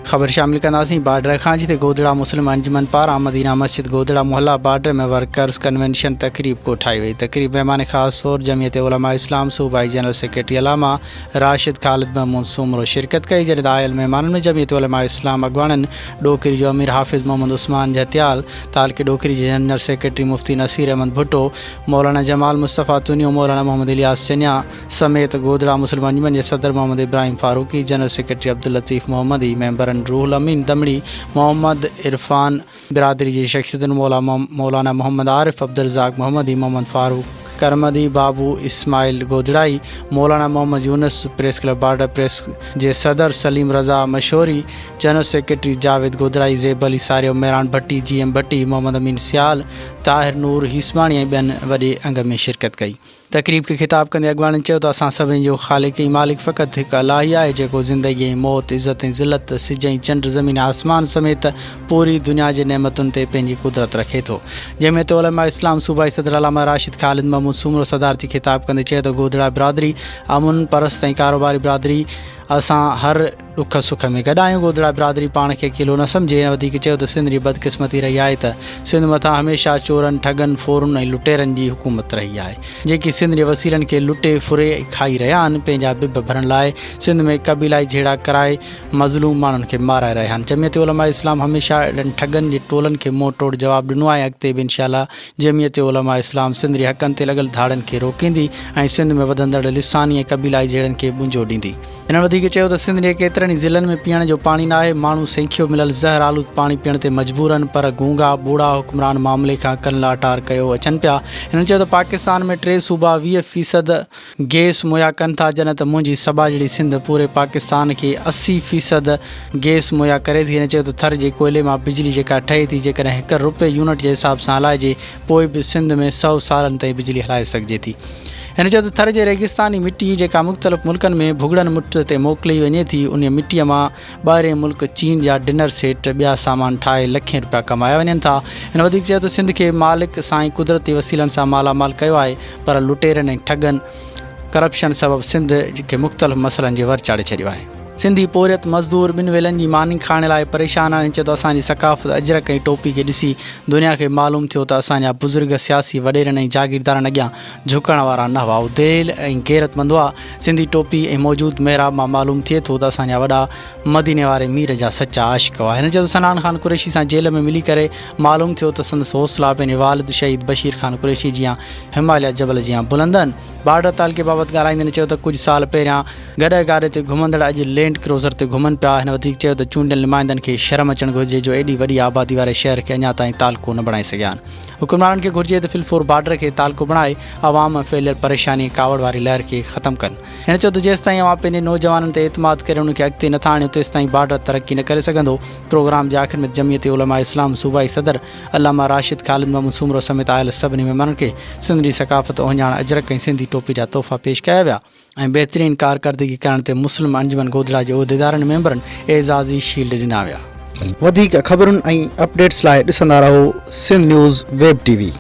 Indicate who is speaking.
Speaker 1: خبر شامل ڪنداسين بارڊر کان جتي گودڙا مسلم انجمن پاران مدينه مسجد گودڙا محلا بارڊر ۾ ورڪرز ڪنوينشن تقريب ڪوٺائي وئي تقريب مهمان خاص طور جمعيت علماء اسلام صوبائي جنرل سيڪريٽري علامه راشد خالد محمود سومرو شرڪت ڪئي جڏهن ته آيل مهمانن ۾ جمعيت علماء اسلام اڳواڻن ڏوڪري جو امير حافظ محمد عثمان جهتيال تعلقي ڏوڪري جي جنرل سيڪريٽري مفتي نصير احمد ڀٽو مولانا جمال مصطفيٰ تنيو مولانا محمد الياس چنيا سميت گودڙا مسلم انجمن جي صدر محمد ابراهيم فاروقي، جنرل سيڪريٽري عبداللطيف محمدي، ميمبرن روح الامين دمڙي، محمد عرفان برادري جي شخصيتن مولانا محمد عارف، عبدالرزاق محمدي، محمد فاروق ڪرمدي، بابو اسماعيل گودڙائي، مولانا Muhammad Younis, press club border press جي صدر سليم رضا مشوري، جنرل سيڪريٽري جاويد گودڙائي، زيب علي ساريو، ميران ڀٽي، جي ايم ڀٽي، محمد امين سيال، طاهر نور هيسباڻي ۽ ٻين وڏي انگ ۾ شرڪت ڪئي. تقريب کي خطاب ڪندي اڳواڻن چيو ته اسان سڀني جو خالق ۽ مالڪ فقط هڪ الله ئي آهي جيڪو زندگي ۽ موت، عزت ۽ ذلت، سج ۽ چنڊ، زمين ۽ آسمان سميت پوري دنيا جي نعمتن تي پنهنجي قدرت رکي ٿو. جمعيت علماء اسلام صوبائي صدر علامه راشد خالد محمود سومرو صدارتي خطاب ڪندي چيو ته گودڙا برادري امن پرست ۽ ڪاروباري برادري اسان هر ڏک سک ۾ گڏ آهيون، گودڙا برادري پاڻ کي اڪيلو نه سمجهي. هن وڌيڪ چيو ته سنڌ جي بدقسمتي رهي آهي ته سنڌ مٿان هميشه چورن، ٺڳن، ڦورن ۽ لٽيرن جي حڪومت رهي آهي، جيڪي سنڌ جي وسيلن کي لٽي، ڦري ۽ کائي رهيا آهن، پنهنجا بڀ ڀرڻ لاء سنڌ ۾ قبيلائي جهيڙا ڪرائي مظلوم ماڻهن کي مارائي رهيا آهن. جمعيت علماء اسلام هميشه اهڙن ٺڳن جي ٽولن کي منهن ٽوڙ جواب ڏنو آهي ۽ اڳتي به انشاء الله جمعيت علماء اسلام سنڌ جي حقن تي لڳل ڌاڙن کي روڪيندي ۽ سنڌ ۾ وڌندڙ لساني ۽ قبيلائي جهيڙن کي ٻنجو ڏيندي. هنن وڌيڪ چيو ته سنڌ جي ڪيترن ئي ضلعن ۾ پيئڻ جو پاڻي ناهي، ماڻهو سينکيو مليل زهر آلود پاڻي پيئڻ تي مجبور آهن پر گونگا ٻوڙا حڪمران معاملي کان ڪن لاٽار ڪيو اچن پيا. هنن چيو ته پاڪستان ۾ ٽي صوبا 20 فيصد گيس مهيا ڪن ٿا جڏهن ته منهنجي سٻاجهڙي سنڌ پوري پاڪستان کي 80 فيصد گيس مهيا ڪري ٿي. هن چيو ته ٿر جي ڪوئلي مان بجلي جيڪا ٺهي ٿي جيڪڏهن هڪ رپئي يونٽ جي حساب سان هلائجي پوء به سنڌ ۾ سئو سالن تائين بجلي هلائي سگهجي ٿي. هن چيو ته ٿر جي ريگستاني مٽي جيڪا مختلف ملڪن ۾ ڀڳڙن مٺ تي موڪلي وڃي ٿي انهي مٽي مان ٻاهرين ملڪ چين جا ڊنر سيٽ ٻيا سامان ٺاهي لکين رپيا ڪمايا وڃن ٿا. هن وڌيڪ چيو ته سنڌ کي مالڪ سائين قدرتي وسيلن سان مالا مال ڪيو آهي پر لٽيرن ۽ ٺڳن ڪرپشن سبب سنڌ کي مختلف مسئلن جي ور چاڙهي ڇڏيو آهي. سنڌي پورهيت مزدور ٻن ويلن جي ماني کائڻ لاء پريشان آهن چي ته اسان جي ثقافت اجرڪ ۽ ٽوپي کي ڏسي دنيا کي معلوم ٿيو ته اسان جا بزرگ سياسي وڏيرن ۽ جاگيردارن اڳيان جهڪڻ وارا نه هئا اهي دليل ۽ غيرتمند هئا سنڌي ٽوپي ۽ موجود محراب مان معلوم ٿئي ٿو ته اسان جا وڏا مديني واري مير جا سچا عاشق هئا. هن چيو ته صنعان خان قريشي سان جيل ۾ ملي ڪري معلوم ٿيو ته سندس حوصلا پنهنجي والد شهيد بشير خان قريشي جيان هماليه جبل جيان بلند آهن. بارڊر تعلقي بابت ڳالهائيندي هن چيو ته ڪجهه سال پهريان گڏهه گاڏي تي گهمندڙ اڄ لينڊ ڪروزر تي گهمن پيا. هن وڌيڪ چيو ته چونڊيل نمائندن کي شرم اچڻ گهرجي جو ايڏي وڏي آبادي واري شهر کي اڃا تائين تعلقو نه بڻائي سگهيا آهن. حڪمرانن کي گهرجي ته فلفور بارڊر کي تعلقو بڻائي عوام ۾ ڦهليل پريشاني ۽ ڪاوڙ واري لهر کي ختم ڪن. هن چيو ته جيستائين اوهان پنهنجي نوجوانن تي اعتماد ڪري انهن کي اڳتي نٿا آڻيو تيستائين بارڊر ترقي نه ڪري سگهندو. پروگرام جي آخر ۾ جمعيت علماء اسلام صوبائي صدر علامه راشد خالد محمود سومرو سميت آيل سڀني مهمانن کي سنڌ جي ثقافت اهڃاڻ اجرڪ ۽ سنڌي ٽوپي جا تحفا پيش ڪيا ويا ۽ بهترين ڪارڪردگي ڪرڻ تي مسلم انجمن گودڙا جي عهديدارن ۽ ميمبرن اعزازي شيلڊ ڏنا ويا.
Speaker 2: وڌيڪ خبرن ۽ اپڊيٽس لاء ڏسندا رهو Sindh news web T V.